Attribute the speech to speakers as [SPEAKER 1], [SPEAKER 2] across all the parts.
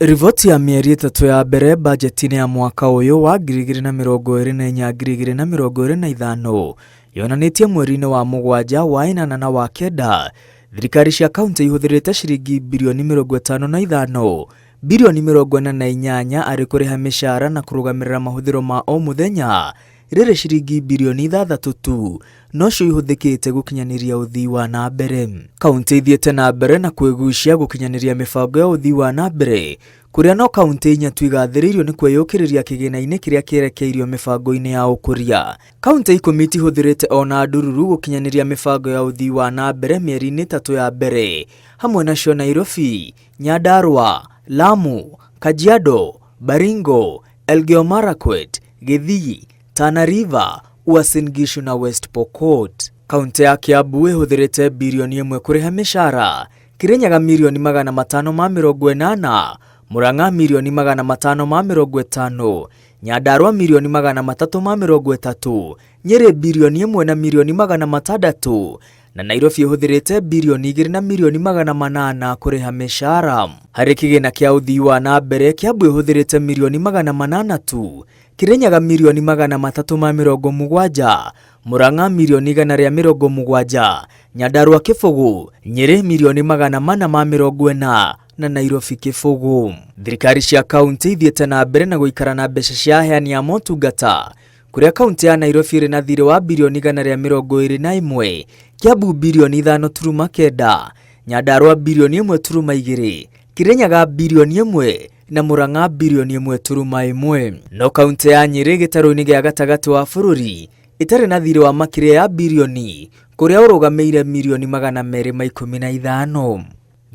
[SPEAKER 1] Riboti ya mĩeri 3 ya mbere bajeti-inĩ ya mwaka ũyũ wa 2024 2025 yonanĩtie mweri-inĩ wa 7, wa 8 na wa 9 thirikari cia kaunti ihũthĩrĩte ciringi birioni 55 birioni 48 arĩ kũrĩha mĩcara na kũrũgamĩrĩra mahũthĩro ma o mũthenya, rĩrĩ ciringi birioni 6 tu nocio ihũthĩkĩte gũkinyanĩria ũthii wa na mbere. Kaunti ithiĩte na mbere na kwĩgucia gũkinyanĩria mĩbango ya ũthii wa na mbere, kũrĩa no kaunti 4 tu igathĩrĩirio nĩ kwĩyũkĩrĩria kĩgĩna-inĩ kĩrĩa kĩerekeirio mĩbango-inĩ ya ũkũria. Kaunti 10 itihũthĩrĩte ona ndururu gũkinyanĩria mĩbango ya ũthii wa na mbere mĩeri-inĩ 3 ya mbere, hamwe nacio Nairobi, Nyandarua, Lamu, Kajiado, Baringo, Elgeyo Marakwet, Gĩthii, Tana River, Uasin Gishu na West Pokot. Kaunti ya Kiambu ĩhũthĩrĩte birioni 1 kũrĩha mĩcara, Kirinyaga mirioni 580, Murang'a mirioni 550, Nyandarua mirioni 330, Nyĩrĩ birioni 1 na mirioni 600, na Nairobi ĩhũthĩrĩte birioni 2 na mirioni 800 kũrĩha mĩcara. Harĩ kĩgĩna kĩa ũthii wa na mbere, Kiambu ĩhũthĩrĩte mirioni 800 tu, Kirinyaga mirioni 370, Murang'a mirioni 170, Nyandarua 0, Nyĩrĩ mirioni 440 na Nairobi 0. Thirikari cia kaunti ithiĩte na mbere na gũikara na mbeca cia aheani a motungata, kũrĩa kaunti ya Nairobi ĩrĩ na thirĩ wa birioni 121, Kiambu birioni 5.9, Nyandarua birioni 1.2, Kirinyaga birioni 1 na Murang'a birioni 1.1. No kaunti ya Nyĩrĩ gĩtarũ-inĩ gĩa gatagatĩ wa bũrũri ĩtarĩ na thirĩ wa makĩria ya birioni, kũrĩa ũrũgamĩire mirioni 215.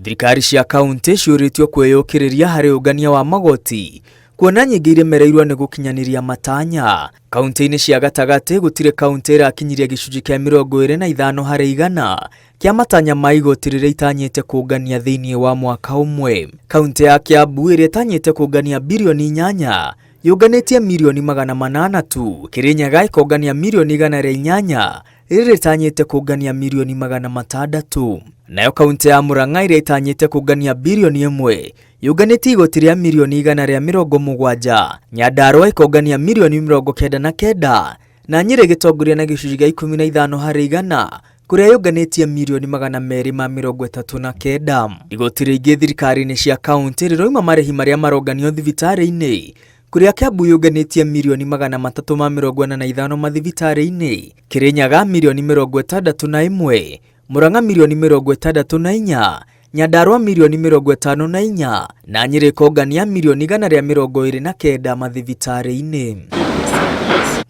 [SPEAKER 1] Thirikari cia kaunti ciũrĩtio kwĩyũkĩrĩria harĩ ũngania wa magoti, kuona nyingĩ iremereirwo nĩ gũkinyanĩria matanya. Kaunti-inĩ cia gatagatĩ gũtirĩ kaunti ĩrakinyiria gĩcunjĩ kĩa 25 harĩ igana kĩa matanya ma igoti rĩrĩa itanyĩte kũngania thĩinĩ wa mwaka ũmwe. Kaunti ya Kiambu ĩrĩa ĩtanyĩte kũngania birioni 8 yũnganĩtie mirioni 800 tu, Kirinyaga ĩkongania mirioni 108 rĩrĩa ĩtanyĩte kũngania mirioni 600. Nayo kaunti ya Murang'a ĩrĩa ĩtanyĩte kũngania birioni 1 yũnganĩtie igoti rĩa mirioni 170, Nyandarua ĩkongania mirioni 99 na Nyĩrĩ ĩgĩtongoria na gĩcunjĩ gĩa 15 harĩ igana kũrĩa yũnganĩtie mirioni 239. Igoti rĩingĩ thirikari-inĩ cia kaunti rĩroima marĩhi marĩa maronganio thibitarĩ-inĩ, kũrĩa Kiambu yũnganĩtie mirioni 345 mathibitarĩ-inĩ, Kirinyaga mirioni 61, Murang'a mirioni 64, Nyandarua mirioni 54 na Nyĩrĩ ĩkongania mirioni 129 mathibitarĩ-inĩ.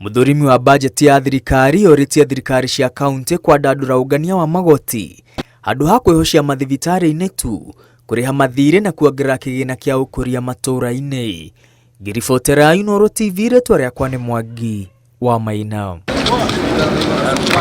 [SPEAKER 1] Mũthũrimi wa bajeti ya thirikari orĩtie thirikari cia kaunti kwandandũra ũngania wa magoti handũ ha kwĩhocia mathibitarĩ-inĩ tu, kũrĩha mathirĩ na kuongerera kĩgĩna kĩa ũkũria matũũra-inĩ. Ngĩribotera Inooro TV, rĩtwa rĩakwa nĩ Mwangi wa Maina.